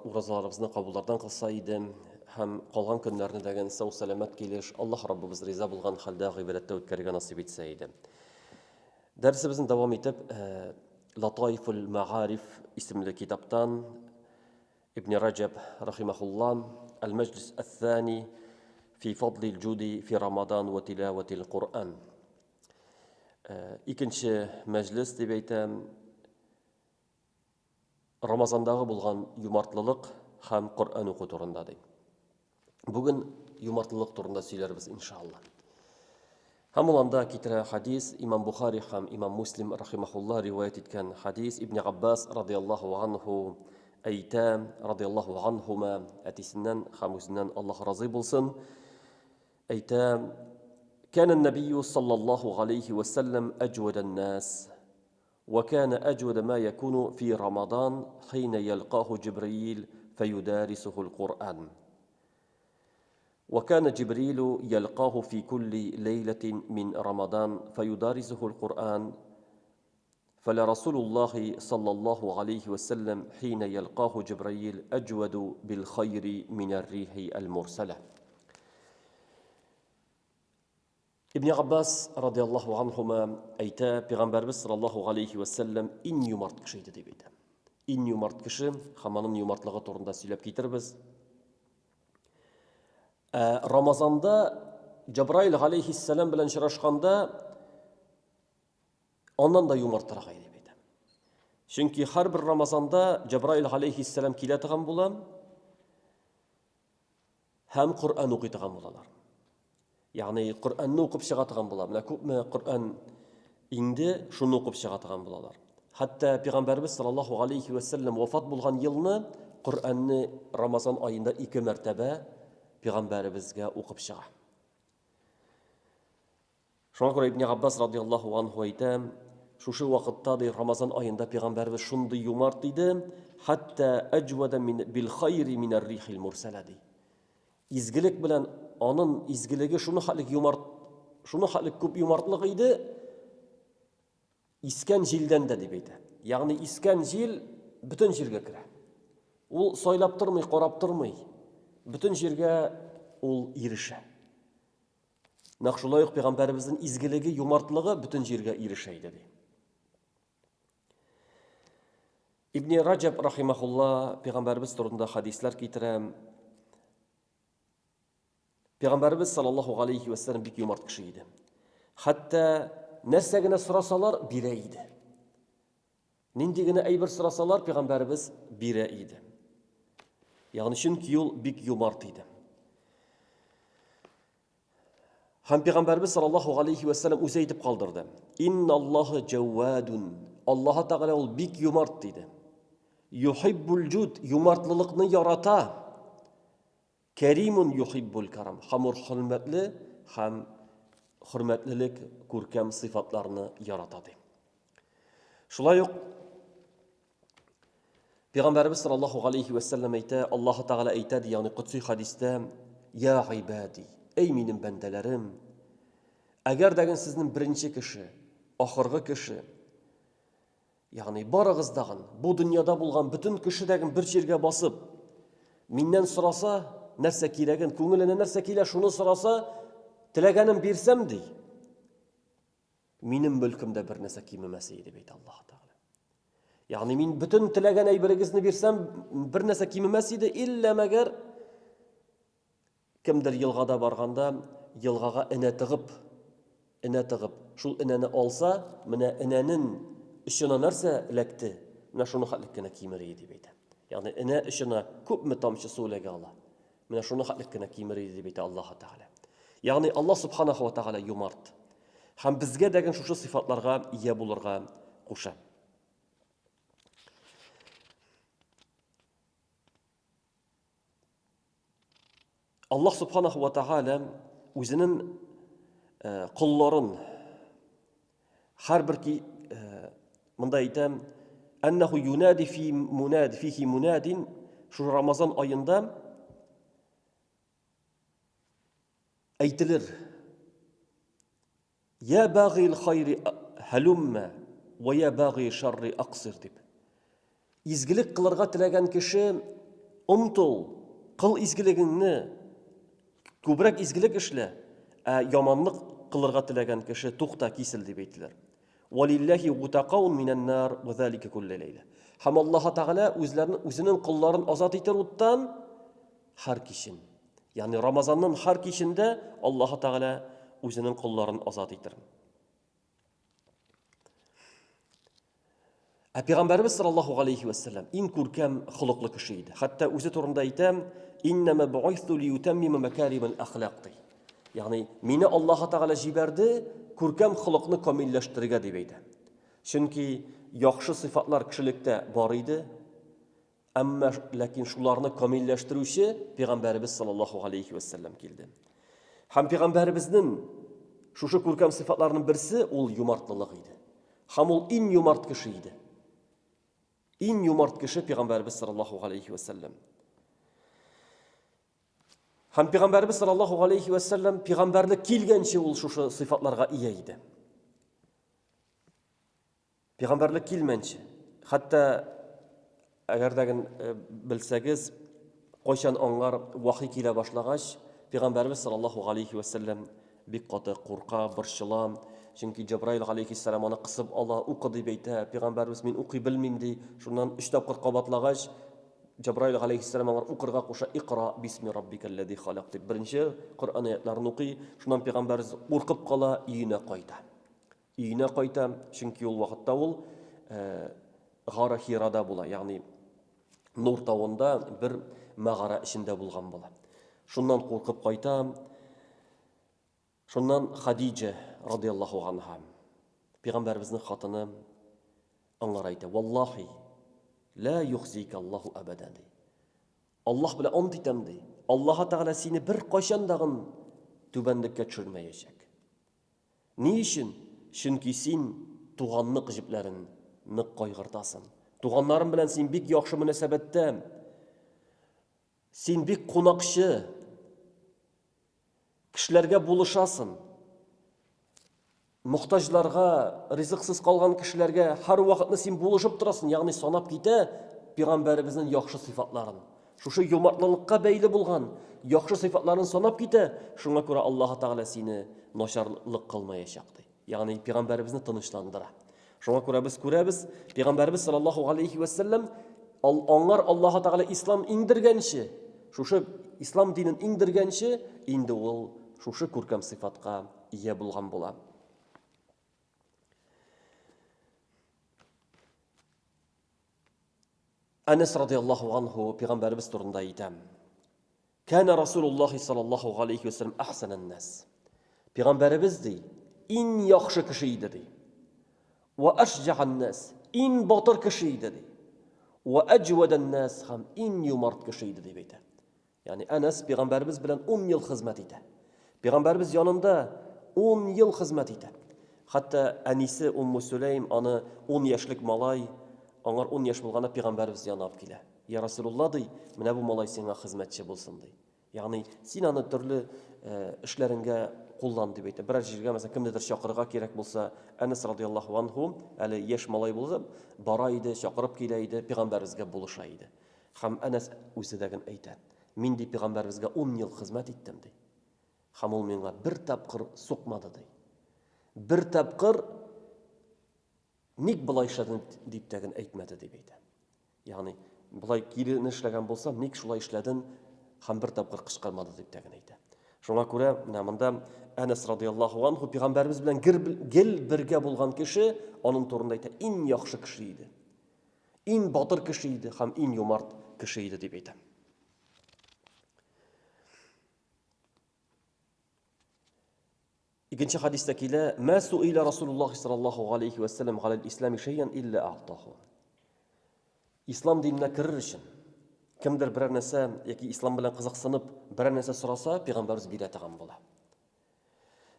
уразаларыбызны кабуллардан кылса иде һәм калган көннәрне дәген сау-сәламәт килеш Аллаһ Раббыбыз риза булган хәлдә гыйбадәттә үткәрергә насыйп итсә иде. Дәресебезне дәвам итеп, э, Латаифул Мәгариф исемле китаптан Ибн Раҗаб рахимахулла Әл-Мәҗлис әс-Сани фи фадлил җуди фи Рамадан ва тилаватил Куръан. Э, икенче мәҗлес дип әйтәм, Рамазандагы булган юмартлылык һәм Коръән уку турында ди. Бүген юмартлылык турында сөйләрбез иншалла. Һәм ул анда китерә хадис, Имам Бухари һәм Имам Муслим рахимахулла риваять иткән хадис, Ибн Габбас радияллаһу анһу әйтә, радияллаһу анһума, әтисеннән һәм үзеннән Аллаһ разый булсын, әйтә, Кәнә нәбию саллаллаһу галәйһи вә сәлләм әҗвәдән нас. وكان أجود ما يكون في رمضان حين يلقاه جبريل فيدارسه القرآن وكان جبريل يلقاه في كل ليلة من رمضان فيدارسه القرآن فلرسول الله صلى الله عليه وسلم حين يلقاه جبريل أجود بالخير من الريح المرسلة Ибн Габбас радиаллаһу анһума әйтә, Пәйгамбәрбез саллаллаһу галәйһи вә сәлләм иң юмарт кеше иде дип әйтә. Иң юмарт кеше һәм аның юмартлыгы турында сөйләп китербез. Ә Рамазанда Җабраил галәйһиссәлам белән очрашканда аннан да юмартрак иде дип әйтә. Чөнки һәрбер Рамазанда Җабраил галәйһиссәлам килә торган була һәм Коръән укый торган булалар. Ягъни Коръәнне укып чыга торган була. Менә күпме Коръән инде, шуны укып чыга торган булалар. Хәтта Пәйгамбәрбез саллаллаһу алейхи ва сәлләм вафат булган елны Коръәнне Рамазан аенда ике мәртәбә Пәйгамбәребезгә укып чыга. Шуңа күрә Ибн Габбас радиаллаһу анһу әйтә, шушы вакытта ди Рамазан аенда пәйгамбәребез шундый юмарт иде, хәтта әҗвәдә мин бил хайри минәр рихил мурсәлә ди. Изгелек белән анын изгелеге шуны хәтлек юмарт, шуны хәтлек күп юмартлык иде, искән җилдән дә дип әйтә. Ягъни искән җил бөтен җиргә керә. Ул сайлап тормый, карап тормый. Бөтен җиргә ул ирешә. Нәкъ шулай ук пәйгамбәребезнең изгелеге, юмартлыгы бөтен җиргә ирешә иде ди. Ибн Раҗаб рахимахулла пәйгамбәребез турында хадисләр китерә. Пәйгамбәребез саллаллаһу алейхи ва саллям бик юмарт кеше иде. Хәтта нәрсә генә сорасалар, бирә иде. Нинди генә әйбер сорасалар, пәйгамбәребез бирә иде. Ягъни чөнки ул бик юмарт иде. Һәм пәйгамбәребез саллаллаһу алейхи ва саллям үзе әйтеп калдырды. Инналлаһу җаввадун. Аллаһ Тәгалә ул бик юмарт диде. Юхиббул җуд, юмартлылыкны ярата. Кәримун юхиббул карам. Һәм ул хөрмәтле һәм хөрмәтлелек күркәм сыйфатларны ярата ди. Шулай ук Пәйгамбәребез саллаллаһу алейхи ва сәлләм әйтә, Аллаһ Тәгалә әйтә ди, ягъни котси хадистә, Я гыйбади, эй минем бәндәләрем, әгәр дә сезнең беренче кеше, ахыргы кеше, Ягъни барыгыз дагын, бу дөньяда булган бөтен кеше дәген бер җиргә басып, миннән сораса, нәрсә кирәген, күңеленә нәрсә килә, шуны сораса, теләгәнен бирсәм, ди, минем мөлкемдә бер нәрсә кимемәс иде, дип әйтә Аллаһ Тәгалә. Ягъни мин бөтен теләгән әйберегезне бирсәм, бер нәрсә кимемәс иде, иллә мәгәр Кемдер елгада барганда, елгага энә тыгып, энә тыгып, шул энәне алса, менә энәнен очына нәрсә эләкте, менә шуны хәтлек кенә кимер иде дип әйтә. Ягъни энә очына күпме тамчы су эләгә ала. Менә шуны хәтлек кенә кимер иде дип әйтә Аллаһ Тәгалә. Ягъни Аллаһ Субханаһу ва Тәгалә юмарт. Һәм безгә дәген шушы сыйфатларга ия булырга куша. Аллаһ Субханаху ва Тааля үзенең э, колларын һәрбер ки э, монда әйтәм, әннәху юнади фи мунад фихи мунадин шул Рамазан аенда әйтелер. Я багил хайри һәлүммә вә я баги шарри аксир дип. Изгелек кылырга теләгән кеше Омтыл, кыл изгелегеңне, күбрәк изгелек эшлә, ә яманлык кылырга теләгән кеше тукта, кисел дип әйтелер. Валилләһи гутакаун минән нар ва залика куллә ләйлә. Һәм Аллаһ Тәгалә үзләрен үзенең колларын азат итер уттан һәр кичен. Ягъни Рамазанның һәр кичендә Аллаһ Тәгалә үзенең колларын азат итер. Ә пәйгамбәребез саллаллаһу алейхи вәссәлам иң күркәм холыклы кеше иде. Хәтта үзе турында әйтә, иннама буисту лиютаммима макаримал әхлак ди. Ягъни мине Аллаһ Тәгалә җибәрде күркәм холыкны камилләштерергә дип әйтә. Чөнки яхшы сыйфатлар кешелектә бар иде, Әмма ләкин шуларны камилләштерүче пәйгамбәребез саллаллаһу алейхи вәссәлам килде. Һәм пәйгамбәребезнең шушы күркәм сыйфатларының берсе ул юмартлылык иде. Һәм ул иң юмарт кеше иде. Иң юмарт кеше пәйгамбәребез саллаллаһу алейхи вәссәлам. Һәм пәйгамбәребез саллаллаһу алейхи вәссәлам пәйгамбәрлек килгәнче ул шушы сыйфатларга ия иде. Пәйгамбәрлек килмәнче, хәтта әгәр дә э, белсәгез, кайчан аңар вахи килә башлагач, пәйгамбәребез саллаллаһу алейхи вәсәлләм бик каты курка, борчыла. Чөнки Җабраил алейхиссалам аны кысып ала, укы дип әйтә. Пәйгамбәребез мин укый белмим ди. Шуннан өч тапкыр кабатлагач, Җабраил алейхиссалам аңар укырга куша, Икра бисми раббикаллази халак дип. Беренче Коръән аятларын укый. Шуннан пәйгамбәребез куркып кала, өенә кайта. Өенә кайта, чөнки ул вакытта ул Гара Хирада була, ягъни Нур тавында бер мәгарә эчендә булган була. Шуннан куркып кайта. Шуннан Хадиджа радиаллаһу анха, пәйгамбәребезнең хатыны аңар әйтә: "Валлахи, ла юхзика Аллаһу абада" ди. Аллаһ белән ант итәм ди. Аллаһ Тәгалә сине бер кайчан дагын түбәнлеккә төшермәячәк. Ни өчен? Чөнки син туганлык җепләрен нык кайгыртасың. Туганнарың белән син бик яхшы мөнәсәбәттә. Син бик кунакчы. Кешеләргә булышасың. Мохтаҗларга, ризыксыз калган кешеләргә һәрвакытны син булышып торасың, ягъни санап китә пәйгамбәребезнең яхшы сыйфатларын. Шушы юмартлылыкка бәйле булган яхшы сыйфатларын санап китә, шуңа күрә Аллаһы Тәгалә сине начарлык кылмаячак ди. Ягъни пәйгамбәребезне тынычландыра. Шуңа күрә без күрәбез, пәйгамбәребез саллаллаһу алейхи ва сәлләм аңар Аллаһы Тәгалә ислам иңдергәнче, шушы ислам динен иңдергәнче, инде ул шушы күркәм сыйфатка ия булган була. Әнәс радиаллаһу анһу пәйгамбәребез турында әйтә. Кәнә Расулуллаһи саллаллаһу галәйһи вә сәлләм әхсәнән нас. Пәйгамбәребез ди, иң яхшы кеше иде ди. Ва ашҗа'ан нас, иң батыр кеше иде ди. Ва әҗвәдән нас һәм иң юмарт кеше иде дип әйтә. Ягъни Әнәс пәйгамбәребез белән 10 ел хезмәт итә. Пәйгамбәребез янында 10 ел хезмәт итә. Хәтта әнисе Умму Сүләйм аны 10 яшьлек малай, аңар 10 яшь булганда пәйгамбәребез янына алып килә. Я Расулулла ди, менә бу малай сиңа хезмәтче булсын ди. Ягъни син аны төрле э, эшләреңгә куллан дип әйтә. Берәр җиргә, мәсәлән, кемнедер чакырырга кирәк булса, Әнәс радиаллаһу анһу әле яшь малай булып бара иде, чакырып килә иде, пәйгамбәребезгә булыша иде. Һәм Әнәс үзе дә ген әйтә, Мин, ди, пәйгамбәребезгә ун ел хезмәт иттем, ди. Һәм ул миңа бер тапкыр сукмады, ди. Бер тапкыр ник болай эшләдең дип тә ген әйтмәде, дип әйтә. Ягъни, болай кирене эшләгән булсам, ник шулай эшләдең һәм бер тапкыр кычкырмады дип тә ген әйтә. Шуңа күрә менә монда Әнәс радиаллаһу анху пәйгамбәребез белән гел бергә булган кеше, аның турында әйтә, иң яхшы кеше иде. Иң батыр кеше иде һәм иң юмарт кеше иде дип әйтә. Икенче хадистә килә, "Ма суила Расулуллаһ саллаллаһу алейхи ва саллям галал ислами шәйән илля а'таху." Ислам диненә керер өчен кемдер берәр нәрсә яки ислам белән кызыксынып берәр нәрсә сораса, пәйгамбәрбез бирә торган була.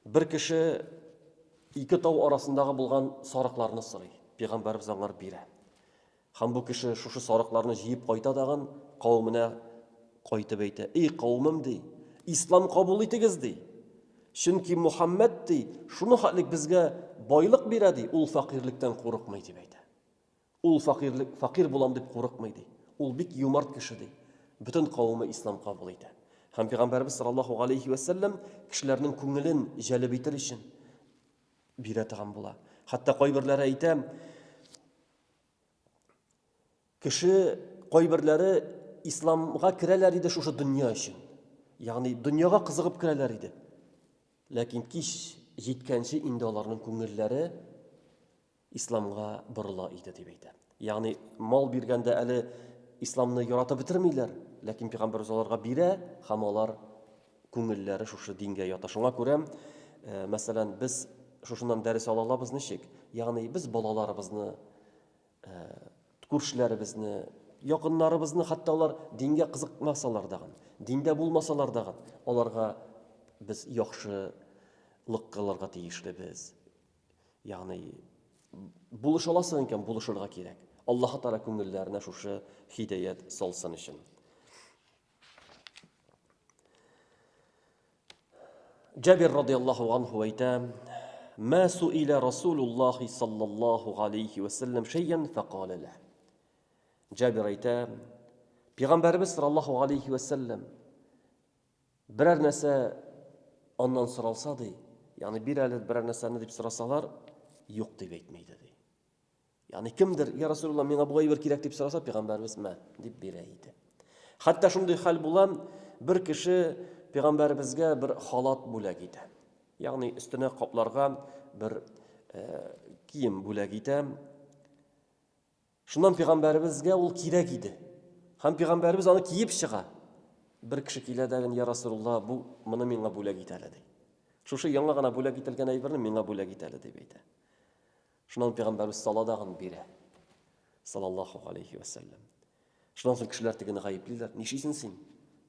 Бер кеше ике тау арасындагы булган сарыкларны сорый. Пәйгамбәребез аңар бирә. Һәм бу кеше шушы сарыкларны җыеп кайта дагын кавеменә кайтып әйтә. Эй, кавемем, ди, ислам кабул итегез, ди. Чөнки Мухаммад, ди, шуны хәтлек безгә байлык бирә, ди, ул фәкыйрьлектән курыкмый, дип әйтә. Ул фәкыйрьлек, фәкыйрь булам дип курыкмый, ди. Ул бик юмарт кеше, ди. Бөтен кавымы ислам кабул итә. Һәм пәйгамбәрбез саллаллаһу алейхи ва сәлләм кешеләрнең күңелен җәлеп итер өчен бирә торган була. Хәтта кайберләре әйтә, кеше кайберләре исламга керәләр иде шушы дөнья өчен. Ягъни дөньяга кызыгып керәләр иде. Ләкин кич җиткәнче инде аларның күңелләре исламга борыла иде дип әйтә. Ягъни мал биргәндә әле исламны яратып бетермиләр, ләкин пәйгамбәрбез аларга бирә һәм алар күңелләре шушы дингә ята. Шуңа күрә, э, мәсәлән, без шушыннан дәрес ала алабыз ничек? Ягъни без балаларыбызны, э, күршеләребезне, якыннарыбызны, хәтта алар дингә кызыкмасалар дагын, диндә булмасалар дагын, аларга без яхшылык кылырга тиешлебез. Ягъни булыша аласың икән, булышырга кирәк. Аллаһ Тәгалә күңелләренә шушы һидаят салсын өчен. Җабир радиаллаһу анху әйтә, Ма суиля Расулуллахи саллаллаху алейхи ва саллям шәйян фәкалә ла. Җабир әйтә, Пәйгамбәребез саллаллаху алейхи ва саллям Берәр нәрсә аннан соралса, ди, ягъни бир әле берәр нәрсәне дип сорасалар, юк дип әйтми иде, ди. Ягъни кемдер, я Расулулла, миңа бу әйбер кирәк дип сораса, пәйгамбәребез мә дип бирә иде. Хәтта шундый хәл була, бер кеше пәйгамбәребезгә бер халат бүләк итә. Ягъни өстенә капларга бер э, кием бүләк итә. Шуннан пәйгамбәребезгә ул кирәк иде. Һәм пәйгамбәребез аны киеп чыга. Бер кеше килә дә, я Расулулла, бу моны миңа бүләк ит әле, ди. Шушы яңа гына бүләк ителгән әйберне миңа бүләк ит әле, дип әйтә. Шуннан пәйгамбәребез сала дагын бирә. Саллаллаху алейхи ва сәлләм. Шуннан соң кешеләр тегене гаеплиләр. Нишлисең син?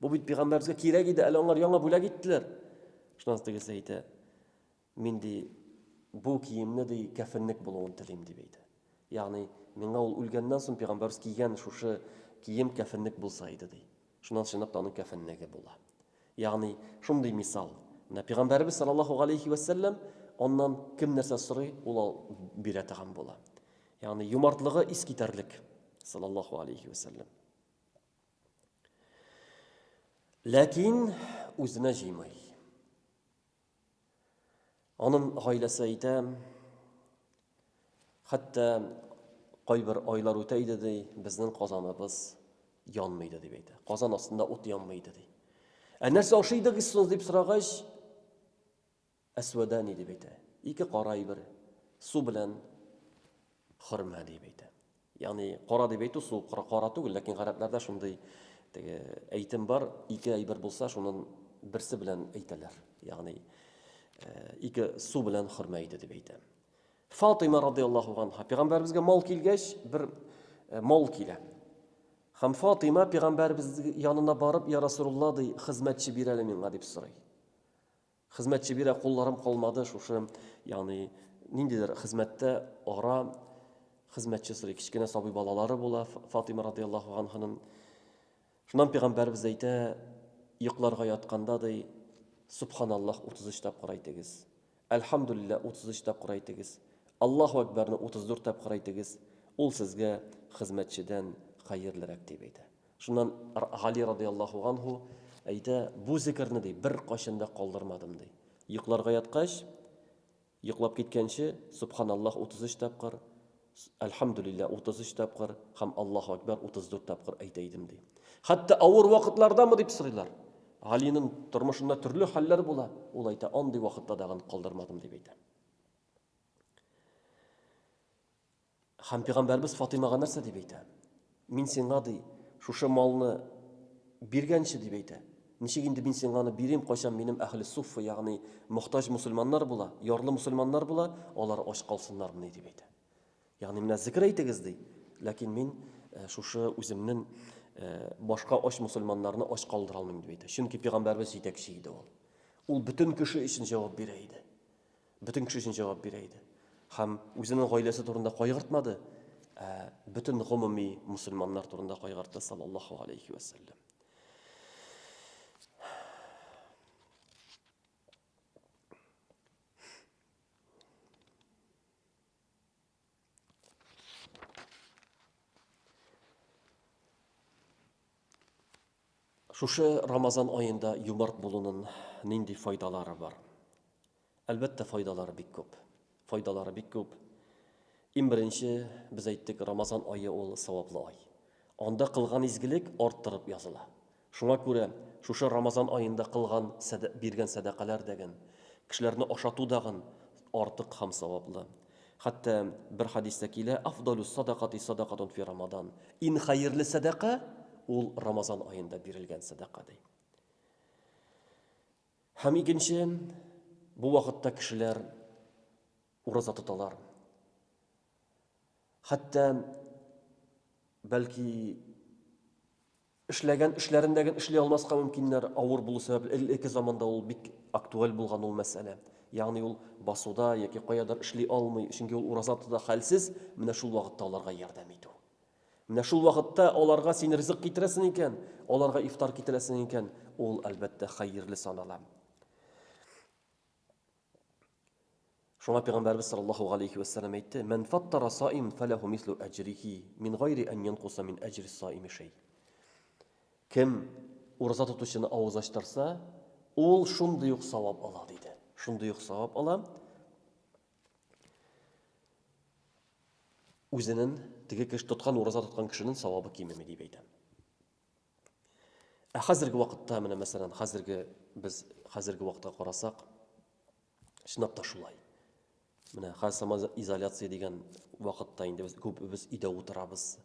Бу бит пәйгамбәребезгә кирәк иде, әле аңар яңа бүләк иттеләр. Шуннан соң тегесе әйтә, Мин, ди, бу киемне, ди, кәфенлек булуын телим, дип әйтә. Ягъни, миңа ул үлгәннән соң пәйгамбәрбез кигән шушы кием кәфенлек булса иде, ди. Шуннан чынлап та аның кәфенлеге була. Ягъни, шундый мисал. Менә пәйгамбәребез саллаллаһу галәйһи вә сәлләм аннан кем нәрсә сорый, ул ал бирә торган була. Ягъни, юмартлыгы искитәрлек, саллаллаһу галәйһи вә сәлләм. Ләкин үзенә җыймый. Аның гаиләсе әйтә, хәтта кайбер айлар үтә иде ди, безнең казаныбыз янмый иде дип әйтә. Казан астында ут янмый иде ди. Ә нәрсә ашый идегез соң дип сорагач, әсвәдәни дип әйтә. Ике кара әйбер, су белән хөрмә дип әйтә. Ягъни кара дип әйтү су кара, кара түгел, ләкин гарәпләрдә шундый теге әйтем бар, ике әйбер булса, шунын берсе белән әйтәләр. Ягъни э, ике су белән хөрмә иде дип әйтә. Фатыйма радиаллаһу анха пәйгамбәребезгә мал килгәч, бер э, мал килә. Һәм Фатыйма пәйгамбәребез янына барып, я Расулулла ди, хезмәтче бир әле миңа дип сорый. Хезмәтче бирә, кулларым калмады, шушы, ягъни ниндидер хезмәттә ара хезмәтче сорый. Кечкенә сабый балалары була Фатима радиаллаһу анһаның. Шуннан пәйгамбәребез әйтә, йокларга ятканда ди, Субханаллаһ 33 тапкыр әйтегез. Әлхәмдүлилләһ 33 тапкыр әйтегез. Аллаһу әкбәрне 34 тапкыр әйтегез. Ул сезгә хезмәтчедән хәерлерәк дип әйтә. Шуннан Гали радыяллаһу анһу әйтә, бу зикерне ди, беркайчан да калдырмадым ди. Йокларга яткач, йоклап киткәнче, Субханаллаһ 33 тапкыр, Әлхәмдүлилләһ 33 тапкыр һәм Аллаһу әкбәр 34 тапкыр әйтә идем ди. Хәтта авыр вакытлардамы дип сорыйлар. Галинең тормышында төрле хәлләр була. Ул әйтә, андый вакытта дагын калдырмадым дип әйтә. Һәм пәйгамбәрбез Фатыймага нәрсә дип әйтә? Мин сиңа ди, шушы малны биргәнче дип әйтә. Ничек инде мин сиңа аны бирим, кайчан минем әһле суффа, ягъни мохтаҗ мусульманнар була, ярлы мусульманнар була, алар ач калсыннармыни дип әйтә. Ягъни менә зикер әйтегез ди, ләкин мин э, шушы үземнең э, башка ач мусульманнарны ач калдыра алмыйм дип әйтә. Чөнки пәйгамбәрбез җитәкче иде ул. Ул бөтен кеше өчен җавап бирә иде. Бөтен кеше өчен җавап бирә иде. Һәм үзенең гаиләсе турында кайгыртмады, ә бөтен гомуми мусульманнар турында кайгыртты, саллаллаһу алейхи ва сәлләм. Шушы Рамазан аенда юмарт булунын нинди файдалары бар? Әлбәттә, файдалары бик күп. Файдалары бик күп. Иң беренче, без әйттек, Рамазан ае ул саваплы ай. Анда кылган изгелек арттырып языла. Шуңа күрә шушы Рамазан аенда кылган, биргән сәдакалар дәген, кешеләрне ашату дагын артык һәм саваплы. Хәтта бер хәдистә килә, Афдалус садакати садакатун фи Рамадан. Иң хәерле сәдака ул Рамазан аенда бирелгән сәдака ди. Һәм икенче, бу вакытта кешеләр ураза тоталар. Хәтта бәлки Эшләгән эшләрен дә гел эшли алмаска мөмкиннәр, авыр булу сәбәпле. Элекке заманда ул бик актуаль булган ул мәсьәлә. Ягъни ул басуда яки каядыр эшли алмый, чөнки ул ураза тота хәлсез, менә шул вакытта аларга ярдәм итү. Менә шул вакытта аларга син ризык китерәсең икән, аларга ифтар китерәсең икән, ул, әлбәттә, хәерле санала. Шуңа пәйгамбәрбез саллаллаһу галәйһи вә сәлләм әйтте: "Мән фаттара саим фалаху мислу әҗрихи мин гайри ан янкуса мин әҗри саими шәй". Кем ураза тотучыны авыз ачтырса, ул шундый ук савап ала диде. Шундый ук савап ала. Үзенең теге кеше тоткан ураза тоткан кешенең савабы кимеми дип әйтә. Ә хәзерге вакытта менә мәсәлән, хәзерге без хәзерге вакытка карасак, Чынлап та шулай. Менә хәзер самоизоляция дигән вакытта инде без күбебез өйдә утырабыз.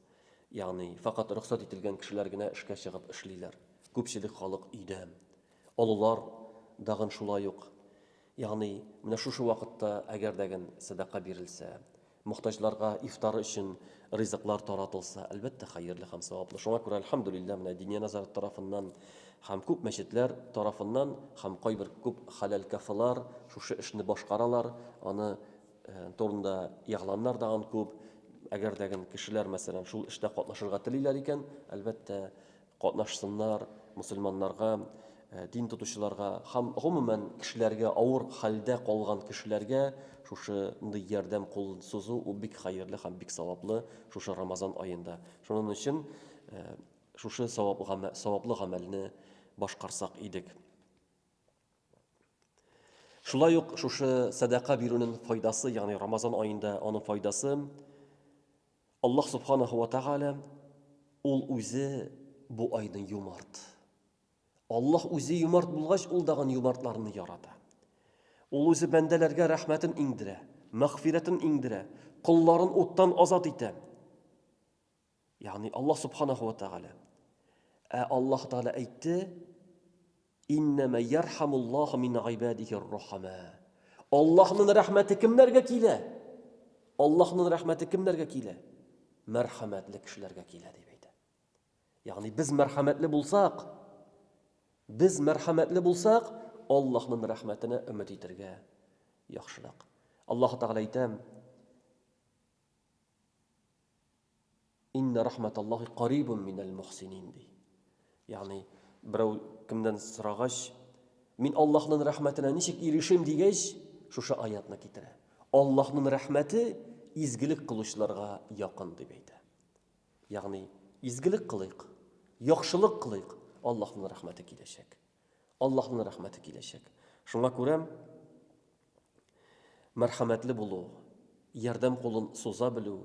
Ягъни фәкать рөхсәт ителгән кешеләр генә эшкә чыгып эшлиләр. Күпчелек халык өйдә. Олылар дагын шулай ук. Ягъни менә шушы вакытта әгәр дә ген сәдака бирелсә, Мохтаҗларга ифтар өчен ризыклар таратылса, әлбәттә, хәерле һәм саваплы. Шуңа күрә, әлхәмдүлилләһ, менә Диния нәзарәте тарафыннан һәм күп мәчетләр тарафыннан һәм кайбер күп хәләл кафелар шушы эшне башкаралар. Аны турында игъланнар дагын күп. Әгәр дә кешеләр, мәсәлән, шул эштә катнашырга телиләр икән, әлбәттә, Катнашсыннар, мөселманнарга, дин тотучыларга һәм гомумән кешеләргә, авыр хәлдә калган кешеләргә шушындый ярдәм кулын сузу ул бик хәерле һәм бик саваплы шушы Рамазан аенда. Шуның өчен шушы саваплы гамәлне башкарсак идек. Шулай ук шушы сәдака бирүнең файдасы, ягъни Рамазан аенда аның файдасы, Аллаһ субханаху ва тааля ул үзе бу айны юмарт. Аллаһ үзе юмарт булгач, ул дагын юмартларны ярата. Ул үзе бәндәләргә рәхмәтен иңдерә, мәгъфирәтен иңдерә, колларын уттан азат итә. Ягъни Аллаһ субханаху ва тааля. Ә Аллаһ Тааля әйтте, Иннәмә ярхамуллаһу мин гыйбадихир рухама. Аллаһның рәхмәте кемнәргә килә? Аллаһның рәхмәте кемнәргә килә? Мәрхәмәтле кешеләргә килә дип әйтә. Ягъни без мәрхәмәтле булсак, без мәрхәмәтле булсак, Аллаһның рәхмәтенә өмет итәргә яхшырак. Аллаһ Тәгалә әйтә, Инна рахматаллахи карибун минәл мухсинин ди. Ягъни берәү кемдән сорагач, мин Аллаһның рәхмәтенә ничек ирешим дигәч, шушы аятны китерә. Аллаһның рәхмәте изгелек кылучыларга якын дип әйтә. Ягъни изгелек кылыйк, яхшылык кылыйк, Аллаһның рәхмәте киләчәк. Аллаһның рәхмәте киләчәк. Шуңа күрә мәрхәмәтле булу, ярдәм кулын суза белү,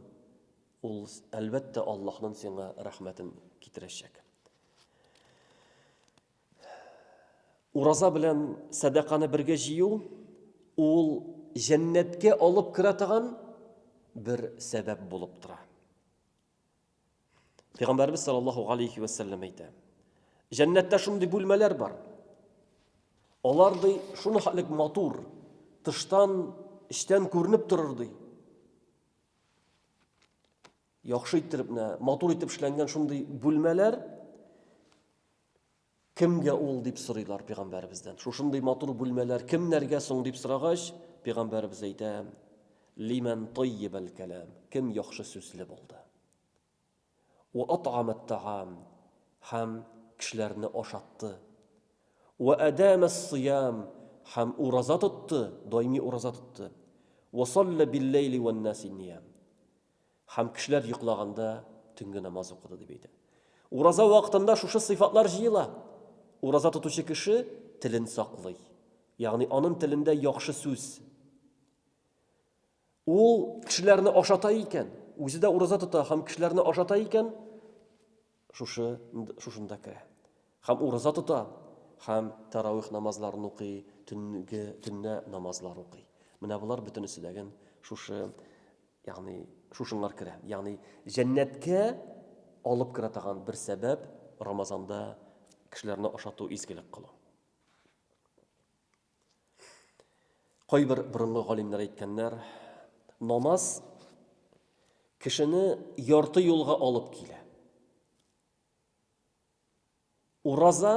ул әлбәттә Аллаһның сиңа рәхмәтен китерәчәк. Ураза белән сәдаканы бергә җыю ул җәннәткә алып керә торган бер сәбәп булып тора. Пәйгамбәрбез саллаллаһу алейхи ва сәлләм әйтә. Җәннәттә шундый бүлмәләр бар. Алар ди шуны хәтлек матур, тыштан, эчтән күренеп торыр ди. Яхшы иттереп, менә матур итеп эшләнгән шундый бүлмәләр Кемгә ул дип сорыйлар пәйгамбәребездән. Шушындый матур бүлмәләр кемнәргә соң дип сорагач, пәйгамбәребез әйтә: Лимән таййибәл кәлам, кем яхшы сүзле булды. Ва ат'ама ат-таам, һәм кешеләрне ашатты. Ва адама ас-сиям, һәм ураза тотты, даими ураза тотты. Ва салла бил-ләйли ван-наси ниям. Һәм кешеләр йоклаганда төнге намаз укыды дип әйтә. Ураза вакытында шушы сыйфатлар җыела. Ураза тотучы кеше телен саклый. Ягъни анын телендә яхшы сүз. Ул кешеләрне ашата икән, үзе дә ураза тота һәм кешеләрне ашата икән, шушы шушында керә. Һәм ураза тота, һәм таравих намазларын укый, төнге төнлә намазлар укый. Менә болар бөтенесе дәген шушы, ягъни шушыңлар керә. Ягъни җәннәткә алып керә торган бер сәбәп Рамазанда кешеләрне ашату, изгелек кылу. Кайбер борынгы галимнәр әйткәннәр, намаз кешене ярты юлга алып килә. Ураза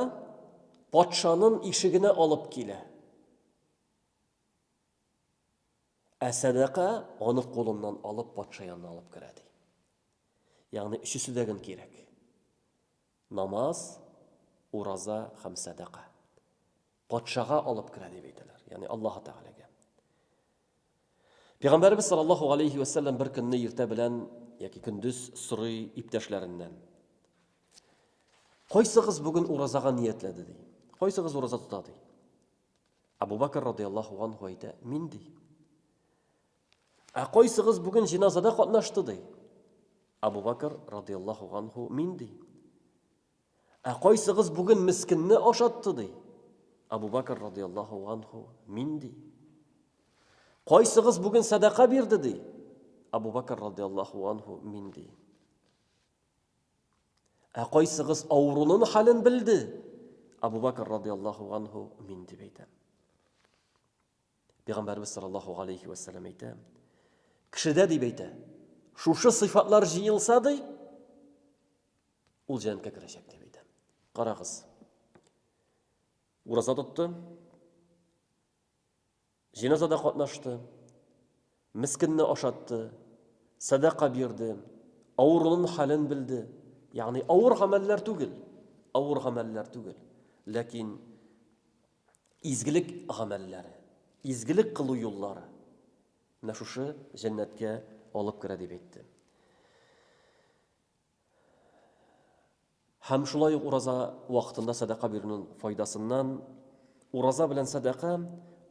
патшанын ишегенә алып килә. Ә сәдака аны кулыннан алып патша янына алып керә ди. Ягъни өчесе дә гөн кирәк. Намаз, ураза һәм сәдака. Патшага алып керә дип әйтәләр. Ягъни Аллаһ Тәгаләгә. Пәйгамбәребез саллаллаһу алейхи ва сәлләм бер көнне иртә белән яки көндез сорый иптәшләреннән. Кайсыгыз бүген уразага ниятләде ди? Кайсыгыз ураза тота ди? Абу Бакр радияллаһу анху әйтә, мин ди. Ә кайсыгыз бүген җиназада катнашты ди? Абу Бакр радияллаһу анху мин ди. Ә кайсыгыз бүген мескенне ашатты ди? Абу Бакр радияллаһу анху мин ди. Кайсыгыз бүген сәдака бирде ди? Абу Бакр радияллаһу анху мин ди. Ә кайсыгыз авыруның хәлен белде? Абу Бакр радияллаһу анху мин дип әйтә. Пәйгамбәрбез саллаллаһу алейхи ва сәлләм әйтә, кешедә дип әйтә, шушы сыйфатлар җыелса ди, Ул җәннәткә керәчәк дип әйтә. Карагыз. Ураза тотты. Җеназада катнашты. Мискинне ашатты. Садака бирде. Авыруның хәлен белде. Ягъни авыр гамәлләр түгел. Авыр гамәлләр түгел. Ләкин изгелек гамәлләре, изгелек кылу юллары менә шушы җәннәткә алып керә дип әйтте. Һәм шулай ук ураза вакытында сәдака бирүнең файдасыннан, ураза белән сәдака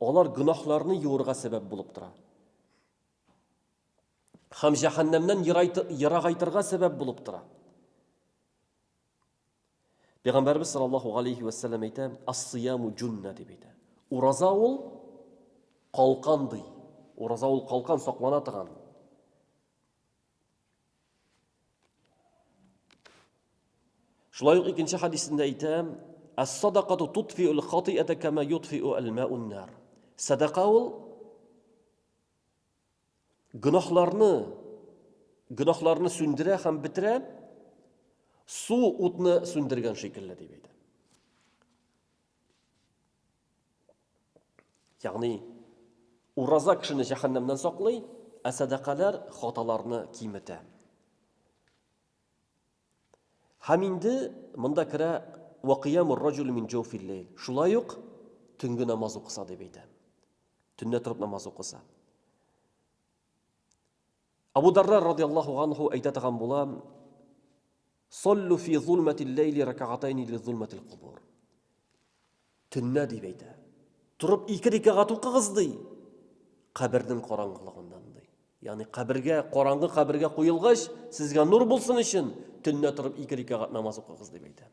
алар гөнаһларны юырга сәбәп булып тора. Һәм җәһәннәмнән ерагайтырга сәбәп булып тора. Пәйгамбәрбез саллаллаһу алейхи ва саллям әйтә, "Ас-сияму җунна" дип әйтә. Ураза ул калкан ди. Ураза ул калкан саклана торган. Шулай ук икенче хәдисендә әйтә, Әс-садакату тутфиул хатиата кама ютфиу әл-маун нар. Садака ул гөнаһларны гөнаһларны сүндерә һәм бетерә, су утны сүндергән шикелле дип әйтә. Ягъни ураза кешене җәһәннәмнән саклый, ә сәдакалар хаталарны киметә. Һәм инде монда керә вакыямур раҗул мин җауфил ләйл. Шулай ук төнге намаз укыса дип әйтә. Төнлә торып намаз укыса. Абу Дарра радиаллаһу анху әйтә торган була, Саллу фи зулматил ләйли ракагатайни ли зулматил кубур. Төнлә дип әйтә. Торып ике рикагат укыгыз ди. Кабернең караңгылыгыннан ди. Ягъни кабергә, караңгы кабергә куелгач, сезгә нур булсын өчен төнлә торып ике рикагат намаз укыгыз дип әйтә.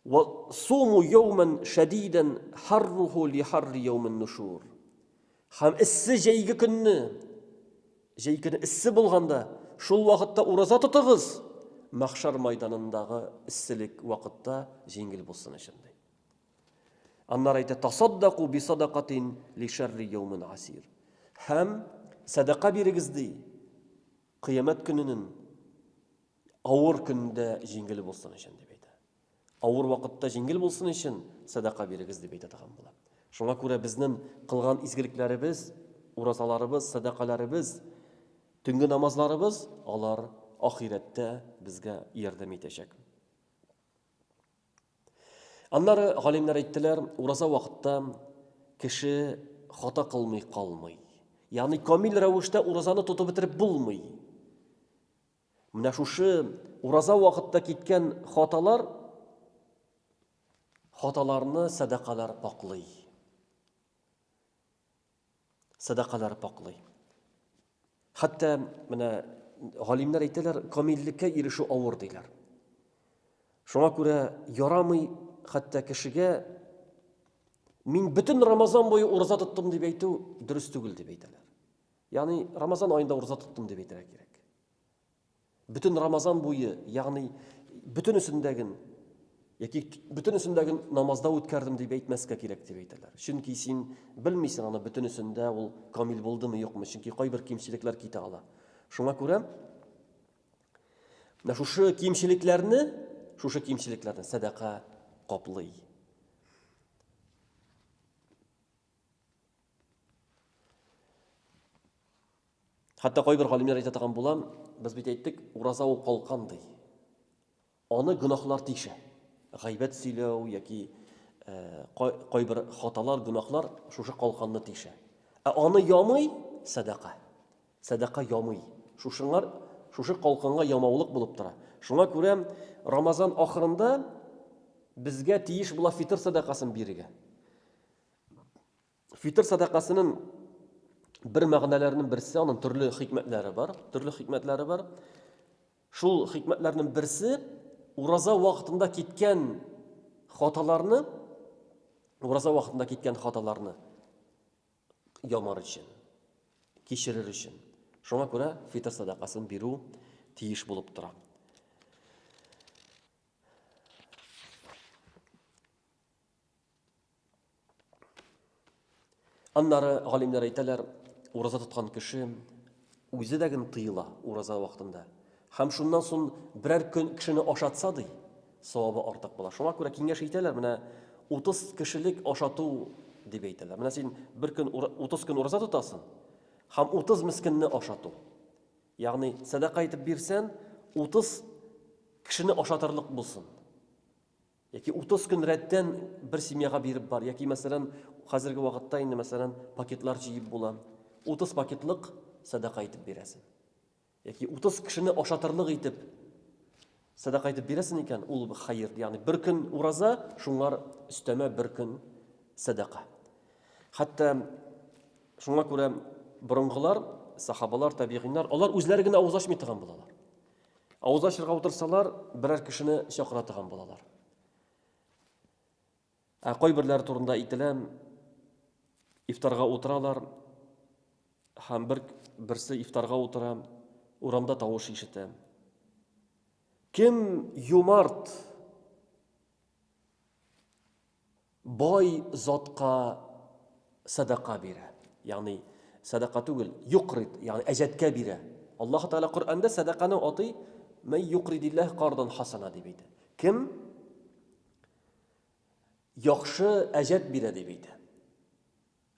Ва суму яуман шадидан харруху ли харри яумин нушур. Һәм эссе җәйге көнне, җәй көне эссе булганда, шул вакытта ураза тотыгыз, мәхшәр майданындагы эсселек вакытта җиңел булсын өчен ди. Аннары әйтә, тасаддаку би садакатин ли шәрри яумин асир. Һәм сәдака бирегез ди, кыямәт көненең авыр көндә җиңел булсын өчен дип әйтә. Авыр вакытта җиңел булсын өчен сәдака бирегез дип әйтә торган була. Шуңа күрә безнең кылган изгелекләребез, уразаларыбыз, сәдакаларыбыз, төнге намазларыбыз, алар ахирәттә безгә ярдәм итәчәк. Аннары галимнәр әйттеләр, ураза вакытта кеше хата кылмый калмый. Ягъни камил рәвештә уразаны тотып бетереп булмый. Менә шушы ураза вакытта киткән хаталар Хаталарны сәдакалар паклый. Сәдакалар паклый. Хәтта менә галимнәр әйтәләр, камиллеккә ирешү авыр диләр. Шуңа күрә ярамый хәтта кешегә мин бөтен Рамазан буе ураза тоттым дип әйтү дөрес түгел дип әйтәләр. Ягъни Рамазан аенда ураза тоттым дип әйтергә кирәк. Бөтен Рамазан буе, ягъни бөтенесендәген яки бөтенесендәген намазда үткәрдем дип әйтмәскә кирәк дип әйтәләр. Чөнки син белмисең аны бөтенесендә ул камил булдымы, юкмы, чөнки кайбер кимчелекләр китә ала. Шуңа күрә менә шушы кимчелекләрне, шушы кимчелекләрне сәдака каплый. Хәтта кайбер галимнәр әйтә торган була, без бит әйттек, ураза ул калкан ди. Аны гөнаһлар тишә. Гайбәт сөйләү яки э, кайбер хаталар, гөнаһлар шушы калканны тишә. Ә аны ямый сәдака. Сәдака ямый. Шушыңар шушы калканга ямаулык булып тора. Шуңа күрә Рамазан ахырында безгә тиеш була фитыр сәдакасын бирергә. Фитыр сәдакасының бер мәгънәләренең берсе, аның төрле хикмәтләре бар, төрле хикмәтләре бар. Шул хикмәтләрнең берсе ураза вакытында киткән хаталарны, ураза вакытында киткән хаталарны ямар өчен, кичерер өчен. Шуңа күрә фитыр сәдакасын бирү тиеш булып тора. Аннары галимнәр әйтәләр, ураза тоткан кеше үзе дә ген тыела ураза вакытында. Һәм шуннан соң берәр көн кешене ашатса ди, савабы артык була. Шуңа күрә киңәш итәләр, менә 30 кешелек ашату дип әйтәләр. Менә син бер көн 30 көн ураза тотасың һәм 30 мескенне ашату. Ягъни сәдака итеп бирсән, 30 кешене ашатырлык булсын. Яки 30 көн рәттән бер семьяга биреп бар, яки, мәсәлән, хәзерге вакытта инде, мәсәлән, пакетлар җыеп була. 30 пакетлык сәдака итеп бирәсең. Яки 30 кешене ашатырлык итеп сәдака итеп бирәсең икән, ул хәер, ягъни бер көн ураза, шуңар өстәмә бер көн сәдака. Хәтта шуңа күрә борынгылар, сахабалар, табигыйннар, алар үзләре генә авыз ачмый торган булалар. Авыз ачырга утырсалар, берәр кешене чакыра торган булалар. Ә кайберләре турында әйтелә, ифтарга утыралар һәм бер берсе ифтарга утыра, урамда тавыш ишетә. Кем юмарт Бай затка сәдака бирә. Ягъни сәдака түгел, юкрид, ягъни әҗәткә бирә. Аллаһ Тәгалә Коръәндә сәдаканы атый, Мәй юкридиллаһ кардан хасана дип әйтә. Кем яхшы әҗәт бирә дип әйтә.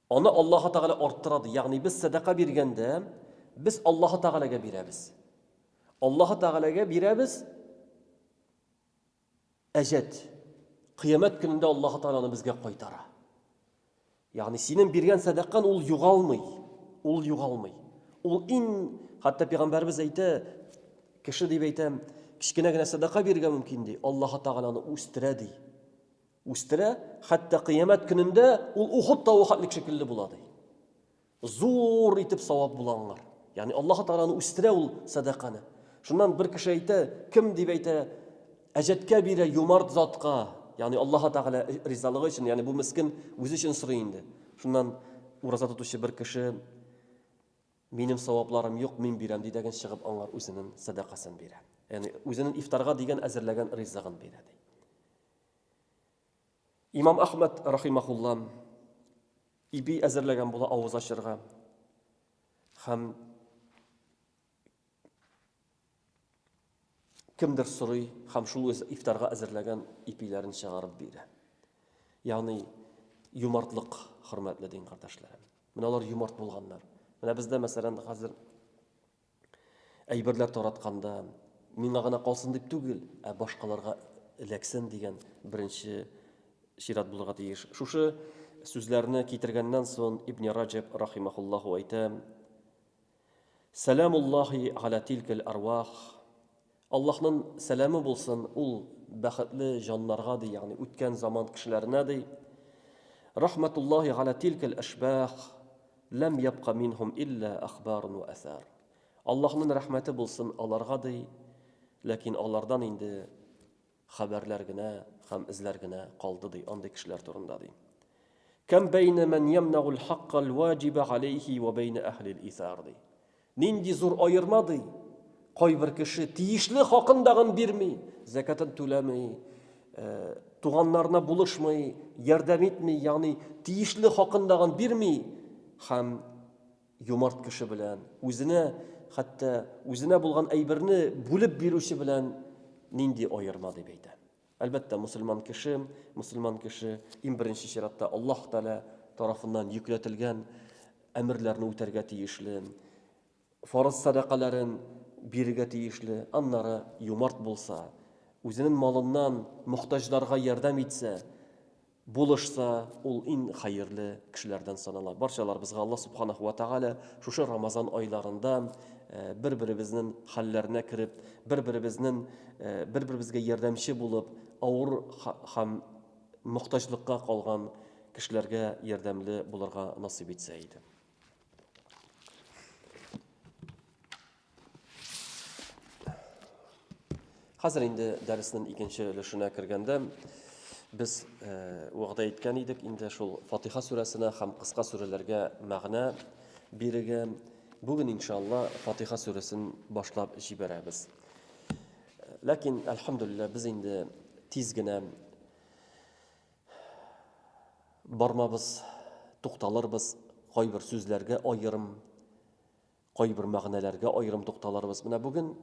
Аны Аллаһ Тәгалә арттыра ди. Ягъни без сәдака биргәндә, без Аллаһ Тәгаләгә бирәбез. Аллаһ Тәгаләгә бирәбез, Әҗәт. Кыямәт көнендә Аллаһы Тәгалә аны безгә кайтара. Ягъни синең биргән сәдакан ул югалмый. Ул югалмый. Ул иң хәтта пәйгамбәребез әйтә, кеше дип әйтә, кечкенә генә сәдака бирергә мөмкин ди. Аллаһы Тәгалә аны үстерә ди. Үстерә, хәтта кыямәт көнендә ул Ухуд тавы хәтлек шикелле була ди. Зур итеп савап була аңар. Ягъни Аллаһ Тәгалә аны үстерә ул сәдаканы. Шуннан бер кеше әйтә, кем дип әйтә, әҗәткә бирә юмарт затка. Ягъни Аллаһ Тәгалә ризалыгы өчен, ягъни бу мескен үзе өчен сорый инде. Шуннан ураза тотучы бер кеше минем савапларым юк, мин бирәм ди дәген чыгып аңар үзенең сәдакасын бирә. Ягъни үзенең ифтарга дигән әзерләгән ризыгын бирә ди. Имам Ахмад рахимахулла ипи әзерләгән була авыз ачырга. Һәм кемдер сорый һәм шул үз ифтарга әзерләгән ипиләрен чыгарып бирә. Ягъни юмартлык, хөрмәтле дин кардәшләрем. Менә алар юмарт булганнар. Менә бездә, мәсәлән, хәзер әйберләр таратканда миңа гына калсын дип түгел, ә башкаларга эләксен дигән беренче чират булырга тиеш. Шушы сүзләрне китергәннән соң Ибн Раҗаб рахимахуллаху әйтә: Сәламуллахи аля тилкәл арвах. Аллаһның сәламе булсын ул бәхетле җаннарга ди, ягъни үткән заман кешеләренә ди. Рахматуллаһи галя тилкәл әшбах, ләм ябка минһум илля ахбарун ва әсар. Аллаһның рәхмәте булсын аларга ди, ләкин алардан инде хәбәрләр генә һәм эзләр генә калды ди, андый кешеләр турында ди. Кәм бәйнә мән ямнагул хаккал ваҗиба алейхи ва бәйнә әһлил исар ди. Нинди зур аерма ди. Кайбер кеше тиешле хакын дагын бирми, зәкатын түләми, э, туганнарына булышмый, ярдәм итми, ягъни тиешле хакын дагын бирми һәм юмарт кеше белән, үзенә хәтта үзенә булган әйберне бүлеп бирүче белән нинди аерма дип әйтә. Әлбәттә, мөселман кеше, мөселман кеше иң беренче чиратта Аллаһ Тәгалә тарафыннан йөкләтелгән әмерләрне үтәргә тиешле, фарыз сәдакаләрен бирергә тиешле, аннары юмарт булса, үзенең малыннан мохтаҗларга ярдәм итсә, Булышса, ул иң хәерле кешеләрдән санала. Барчаларыбызга Аллаһ Субханаху ва Тәгалә шушы Рамазан айларында бер-беребезнең хәлләренә кереп, бер-беребезнең бер-беребезгә ярдәмче булып, авыр һәм мохтаҗлыкка калган кешеләргә ярдәмле булырга насыйп итсә иде. Хәзер инде дәреснең икенче өлешенә кергәндә без э, вәгъдә иткән идек инде шул Фатиха сүрәсенә һәм кыска сүрәләргә мәгънә бирергә. Бүген иншалла Фатиха сүрәсен башлап җибәрәбез. Ләкин әлхәмдүлилләһ без инде тиз генә бармабыз, тукталырбыз кайбер сүзләргә аерым Кайбер мәгънәләргә аерым тукталырбыз. Менә бүген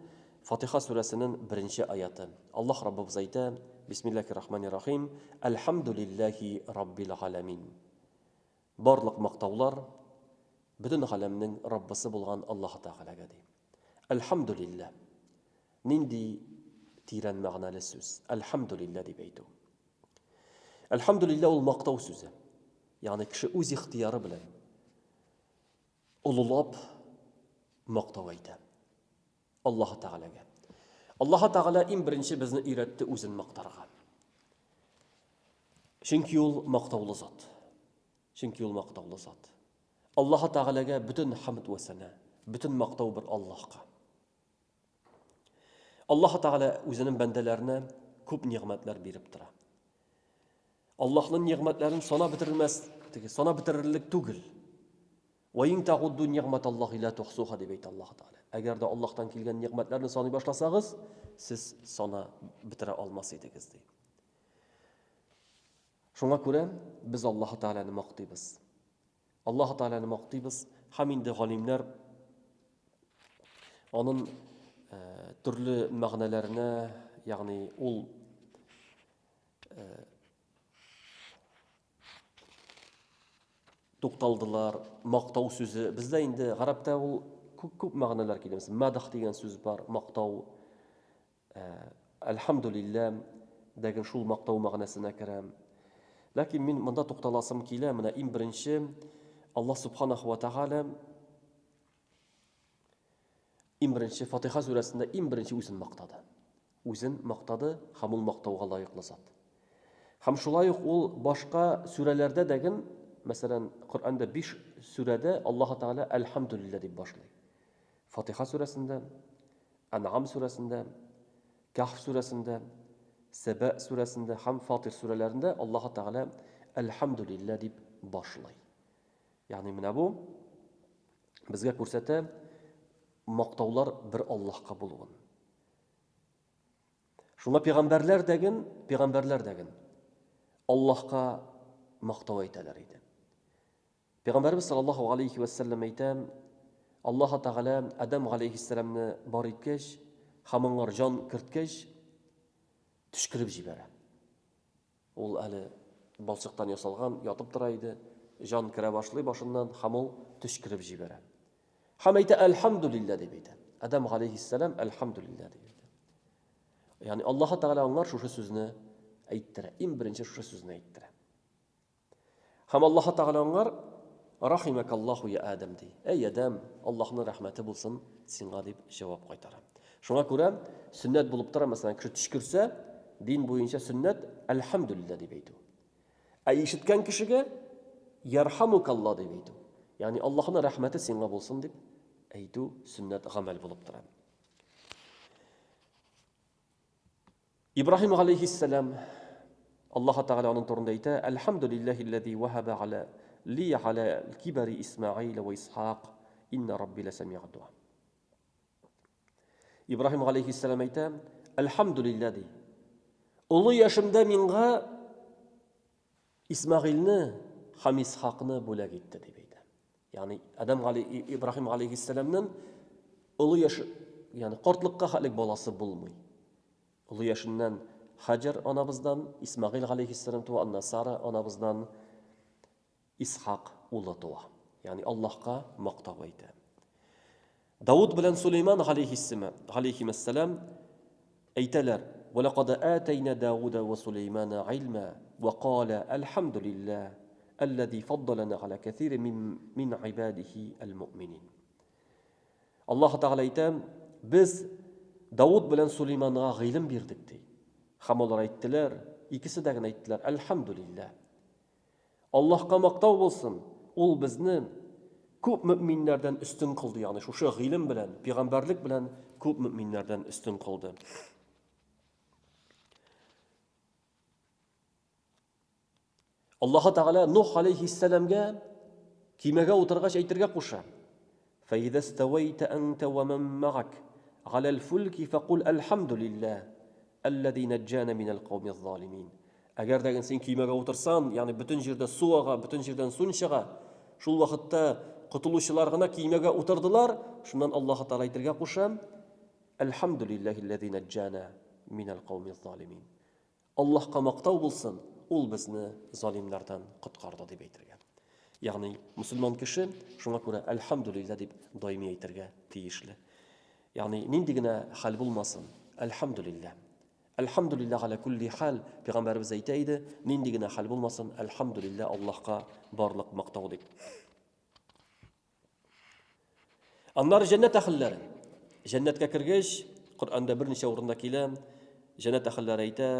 Фатиха сүрәсенең беренче аяты. Аллаһ Раббыбыз әйтә, Бисмиллахир рахманир рахим, Әлхәмдүлилләһи раббил галәмин. Барлык мактаулар бөтен галәмнең Раббысы булган Аллаһ Тәгаләгә ди. Әлхәмдүлилләһ. Нинди тирән мәгънәле сүз. Әлхәмдүлилләһ дип әйтү. Әлхәмдүлилләһ ул мактау сүзе. Ягъни кеше үз ихтыяры белән олылап мактау әйтә. Аллаһ Тәгаләгә. Аллаһ Тәгалә иң беренче безне өйрәтте үзен мактарга. Чөнки ул мактаулы зат. Чөнки ул мактаулы зат. Аллаһ Тәгаләгә бөтен хамд вә сәнә, бөтен мактау бер Аллаһка. Аллаһ Тәгалә үзенең бәндәләренә күп нигъмәтләр биреп тора. Аллаһның нигъмәтләрен санап бетерелмәс, теге санап бетерерлек түгел. Ва ин тагудду нигъматаллаһи ла тухсуха дип әйтә Аллаһ Тәгалә. Әгәр дә Аллаһтан килгән нигъмәтләрне саный башласагыз, сез сана бетерә алмас идегез ди. Шуңа күрә без Аллаһ Тәгаләне мактыйбыз. Аллаһ Тәгаләне мактыйбыз һәм инде галимнәр анын төрле мәгънәләренә, ягъни ул тукталдылар, мактау сүзе. Бездә инде гарәптә ул күп, күп мәгънәләр килә. Мәсәлән, мадх дигән сүз бар, мактау. Әлхәмдүлиллә дәген шул мактау мәгънәсенә керә. Ләкин мин монда тукталасым килә. Менә иң беренче Аллаһ субханаху ва тааля иң беренче Фатиха сүрәсендә иң беренче үзен мактады. Үзен мактады һәм ул мактауга лаеклы зат. Һәм шулай ук ул башка сүрәләрдә дәген, мәсәлән, Коръәндә 5 сүрәдә Аллаһ Тәгалә Әлхәмдүлиллә дип башлый. Фатиха сүрәсендә, Ән'ам сүрәсендә, Кәһф сүрәсендә, Сәбә сүрәсендә һәм Фатир сүрәләрендә Аллаһ Тәгалә Әлхәмдүлиллә дип башлый. Ягъни менә бу безгә күрсәтә мактаулар бер Аллаһка булуын. Шуңа пәйгамбәрләр дәген, пәйгамбәрләр дәген Аллаһка мактау әйтәләр иде. Пәйгамбәрбез саллаллаһу алейхи ва сәлләм әйтә, Аллаһ Тәгалә Адәм алейхиссәламне бар иткәч һәм аңар җан керткәч, төчкереп җибәрә. Ул әле балчыктан ясалган, ятып тора иде. Җан керә башлый башыннан һәм ул төчкереп җибәрә. Һәм әйтә, Әлхәмдүлиллә дип әйтә. Адәм галәйһиссәлам Әлхәмдүлиллә дип әйтә. Ягъни Аллаһ Тәгалә аңар шушы сүзне әйттерә. Иң беренче шушы сүзне әйттерә. Һәм Аллаһ Тәгалә аңар Рахимакаллаху я Адәм ди. Әй Адәм, Аллаһның рәхмәте булсын сиңа дип җавап кайтара. Шуңа күрә сөннәт булып тора, мәсәлән, кеше төчкерсә, дин буенча сөннәт әлхәмдүлилләһ дип әйтү. Ә ишеткән кешегә ярхамукалла дип әйтү. Ягъни Аллаһның рәхмәте сиңа булсын дип әйтү сөннәт гамәл булып тора. Ибраһим галәйһиссәлам Аллаһ Тәгалә аның турында әйтә: "Әлхәмдүлилләһилләзи ваһаба аля ли аля кибари Исмаил ва Исхак, инна рабби ләсәми'уд дуа." Ибраһим галәйһиссәлам әйтә: "Әлхәмдүлилләһ" ди. Олы яшемдә миңа Исмәгыйльне һәм Исхакны бүләк итте дип әйтә. Ягъни Адам гали Ибраһим алейхиссәламнең олы яше, ягъни картлыкка хәтлек баласы булмый. Олы яшеннән Хаҗар анабыздан Исмәгыйль алейхиссәлам туа, аннан Сара анабыздан Исхак улы туа. Ягъни Аллаһка мактау әйтә. Давыд белән Сулейман галәйһимәссәлам әйтәләр, Вә ләкад атәйнә Дауда вә Сулеймана гыйльмә, вә калә, Әлхәмдүлилләһ, әлләзи фаддалана галә кәсирин мин мин гыйбадихи әл-муъминин. Аллаһ Тәгалә әйтә, без Давыд белән Сулейманга гыйлем бирдек, ди. Һәм алар әйттеләр, икесе дә генә әйттеләр, Әлхәмдүлилләһ. Аллаһка мактау булсын, ул безне күп мөэминнәрдән өстен кылды, ягъни шушы гыйлем белән, пигамбәрлек белән күп мөэминнәрдән өстен кылды. Аллаһ Тәгалә Нух алейхиссәламгә кимәгә утыргач әйтергә куша. Фәйдә стәвәйтә әнтә вә мән мәгак галәл фүлки фәкул әлхәмдүлилләһ әлләзи нәҗҗәнә минәл каумиз залимин. Әгәр дә син көймәгә утырсан, ягъни бөтен җирдә су ага, бөтен җирдән су чыга, шул вакытта котылучылар гына көймәгә утырдылар, шуннан Аллаһ Тәгалә әйтергә куша, Әлхәмдүлилләһилләзи нәҗҗәнә минәл каумиз залимин. Аллаһка мактау булсын, ул безне залимнардан коткарды дип әйтергә. Ягъни мөселман кеше шуңа күрә әлхәмдүлилләһ дип даими әйтергә тиешле. Ягъни нинди генә хәл булмасын, әлхәмдүлилләһ. Әлхәмдүлилләһ галә күлли хәл, пәйгамбәребез әйтә иде, нинди генә хәл булмасын, әлхәмдүлилләһ, Аллаһка барлык мактау дип. Аннары җәннәт әһелләре. Җәннәткә кергәч, Коръәндә берничә урында килә, җәннәт әһелләре әйтә: